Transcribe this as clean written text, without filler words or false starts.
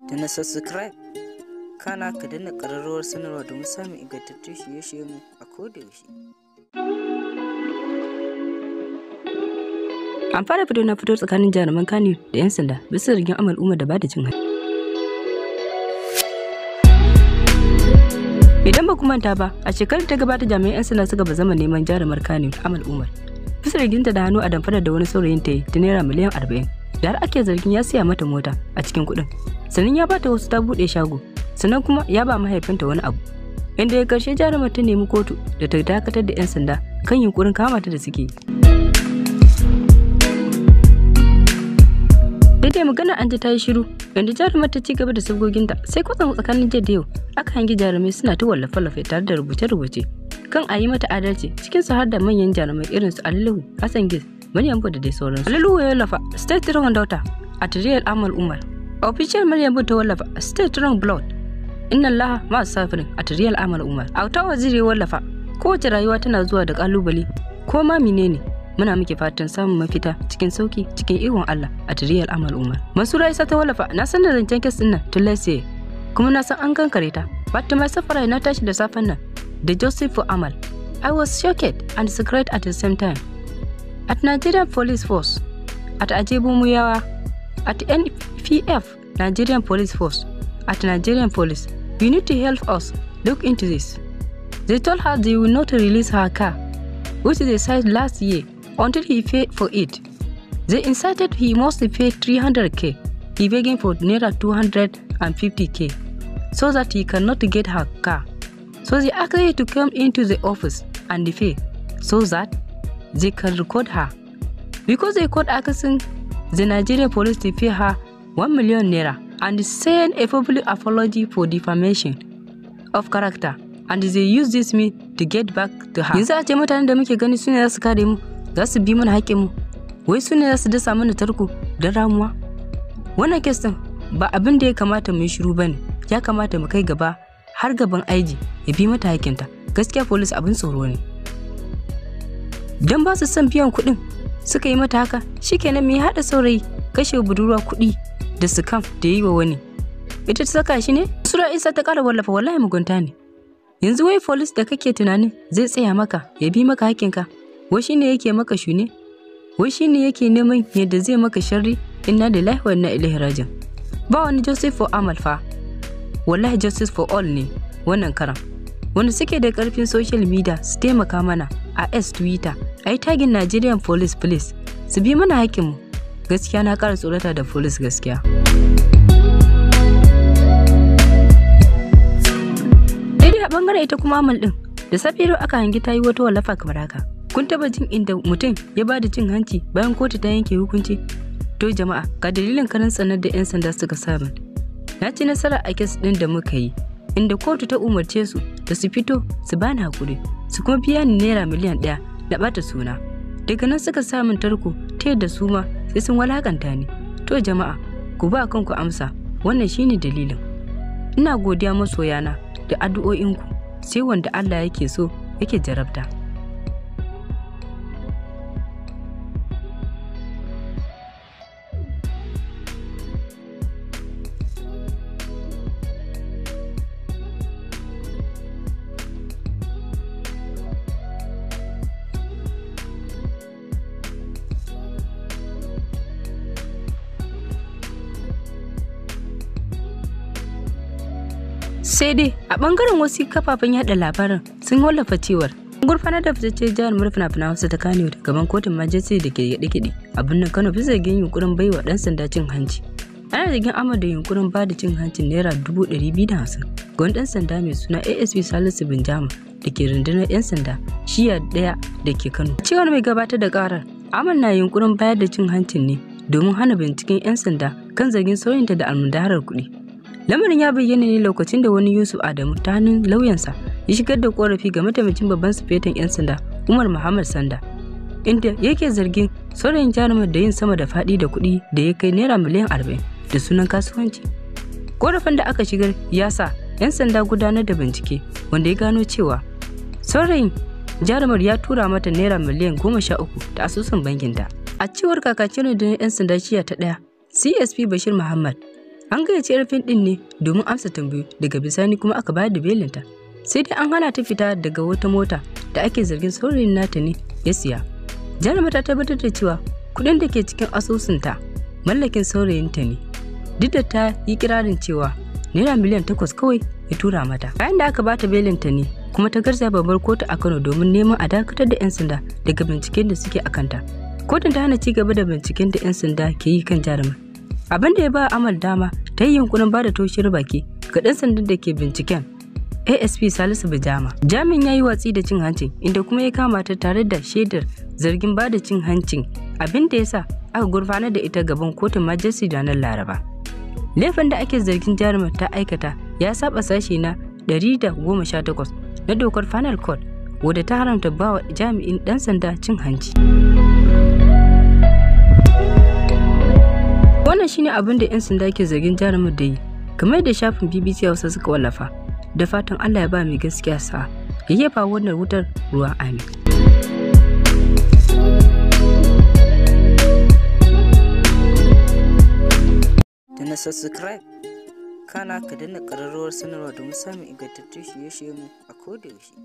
Da na subscribe, kana ka danna ƙararrawar sanarwa domin samun ingantattun shirye-shiryenmu a kodayaushe. An fara fito na fito tsakanin jaruman Kano da 'yan sanda bisa zargin Amal Umar da bada cin hanci. Idan ba ku manta ba, a shekarar ta gabata jami'an 'yan sanda suka bazama neman jarumar Kano Amal Umar. Bisa zarginta da hannu a damfarar da wani saurayin ta yi ta naira miliyan 40 da har ake zargin ya siya mata mota a cikin kuɗin. Sannan ya bata wasu ta buɗe shago, sannan kuma ya ba mahaifinta wani abu. Inda ya karshe jarumar ta nemi kotu da ta dakatar da 'yan sanda kan yunkurin kama ta da suke yi. Daidai magana an ji ta yi shiru, yanda jarumar ta ci gaba da sabgoginta sai kwatsam tsakanin jiya da yau aka hangi jarumai suna ta wallafe-wallafe tare da rubuce-rubuce kan a yi mata adalci cikin su har da manyan jarumai irin su Alilu, Hassan Giz, Maryam da dai sauransu. Alilu ya wallafa State Wrong Daughter at Real Amal Umar. Official Maryam ta wallafa State Wrong Blood. Inna Allah ma safirin at Real Amal Umar. Auta Waziri ya wallafa kowace rayuwa tana zuwa da kalubale ko ma menene muna muke fatan samun mafita cikin sauki cikin ikon Allah a tiriyar Amal Umar. Mansura Isa ta wallafa na san da zancen kes din nan tun last kuma na san an kankare ta. But to my surprise na tashi da safen nan da Joseph Amal. I was shocked and scared at the same time. At Nigerian Police Force, at Ajebu Muyawa, at NPF Nigerian Police Force, at Nigerian Police, you need to help us look into this. They told her they will not release her car, which they said last year until he paid for it. They incited he must pay 300k. He begging for nearer 250k so that he cannot get her car. So they asked her to come into the office and pay so that they can record her. Because they caught asking the Nigerian police to pay her 1 million naira and send a public apology for defamation of character and they use this me to get back to her. Yanzu a ce mutanen da muke gani su ne za su kare mu, za su bi mana haƙƙinmu, wai su ne za su dasa mana tarko don ramuwa. Wannan kes ɗin ba abin da ya kamata mu yi shiru ba ne, ya kamata mu kai gaba har gaban IG ya bi mata haƙƙinta. Gaskiya police abin tsoro ne. Don ba su son biyan kuɗin suka yi mata haka, shikenan me ya haɗa saurayi kashe budurwa kuɗi da scam da yi wa wani. Ita ta saka shi ne? Sura Isa ta ƙara wallafa wallahi mugunta ne. Yanzu wai police da kake tunanin zai tsaya maka ya bi maka hakinka, wai shine yake maka shune? Wai shine yake neman yadda zai maka sharri? Inna lillahi wa inna ilaihi raji'un. Ba wani justice for Amal fa. Wallahi justice for all ne wannan karan. Wanda suke da karfin social media su taimaka mana a S Twitter, a yi tagin Nigerian Police Police su bi mana hakinmu. Gaskiya na ƙara tsorata da police gaskiya. Daidai a bangaren ita kuma Amal din da safiyar aka hangi ta yi wata wallafa kamar haka. Kun taba jin inda mutum ya ba da cin hanci bayan kotu ta yanke hukunci? To jama'a ga dalilin karin tsanar da 'yan sanda suka samu. Na ci nasara a kes din da muka yi inda kotu ta umarce su da su fito su bani hakuri su kuma biya ni naira miliyan 1 na bata suna. Daga nan suka samun tarko ta yadda su ma sai sun walakanta ni. To jama'a ku ba kanku amsa wannan shine dalilin. Ina godiya masoyana da addu'o'inku sai wanda Allah yake so yake jarabta. Sai dai a bangaren wasu kafafen yada labaran sun wallafa cewar gurfanar da fitaccen jarumar fina-finan Hausa ta Kano da gaban kotun majistare da ke gyaɗe-gyaɗe a birnin Kano bisa zargin yunkurin baiwa ɗan sanda cin hanci. Ana zargin Ahmad da yunkurin ba da cin hancin naira 250,000 ga wani ɗan sanda mai suna ASP Salisu Binjama da ke rundunar 'yan sanda shiya ɗaya da ke Kano. Cewar mai gabatar da ƙarar, Ahmad na yunkurin bayar da cin hancin ne domin hana binciken 'yan sanda kan zargin sauyinta da almundaharar kuɗi. Lamarin ya bayyana ne lokacin da wani Yusuf Adamu ta hannun lauyansa ya shigar da korafi ga mataimakin babban sufetan 'yan sanda Umar Muhammad Sanda, inda yake zargin saurayin jarumar da yin sama da faɗi da kuɗi da ya kai naira miliyan 40 da sunan kasuwanci. Korafin da aka shigar ya sa 'yan sanda gudanar da bincike wanda ya gano cewa saurayin jarumar ya tura mata naira miliyan 13 ta asusun bankinta. A cewar kakakin rundunar 'yan sanda shiya ta ɗaya, CSP Bashir Muhammad, An gayyaci 'yar fim ɗin ne domin amsa tambayoyi, daga bisani kuma aka bayar da belinta. Sai dai an hana ta fita daga wata mota da ake zargin saurayin nata ne ya siya. Jarumar ta tabbatar da cewa kuɗin da ke cikin asusunta mallakin saurayinta ne. Duk da ta yi kirarin cewa naira miliyan 8 kawai ya tura mata. Bayan da aka bata belinta ne kuma ta garzaya babbar kotu a Kano domin neman a dakatar da 'yan sanda daga binciken da suke a kanta. Kotun ta hana ci gaba da binciken da 'yan sanda ke yi kan jarumar. Abin da ya ba Amal dama ta yi yunkurin ba da toshiyar baki ga ɗan sandan da ke binciken, ASP Salisu Bijama. Jami'in ya yi watsi da cin hancin, inda kuma ya kama ta tare da shaidar zargin ba da cin hancin, abin da ya sa aka gurfanar da ita gaban kotun majistare ranar Laraba. Laifin da ake zargin jarumar ta aikata ya saba sashe na 118 na dokar Penal Code, wadda ta haramta ba wa jami'in ɗan sanda cin hanci. Wannan shine abin da 'yan sanda ke zargin jarumar da yi, kamar da shafin BBC Hausa suka wallafa. Da fatan Allah ya ba mai gaskiya sa'a, ya yayyafa wannan wutar ruwa, amin. Danna subscribe, kana ka danna ƙararrawar sanarwa domin samun ingantattun shirye-shiryenmu a kodayaushe.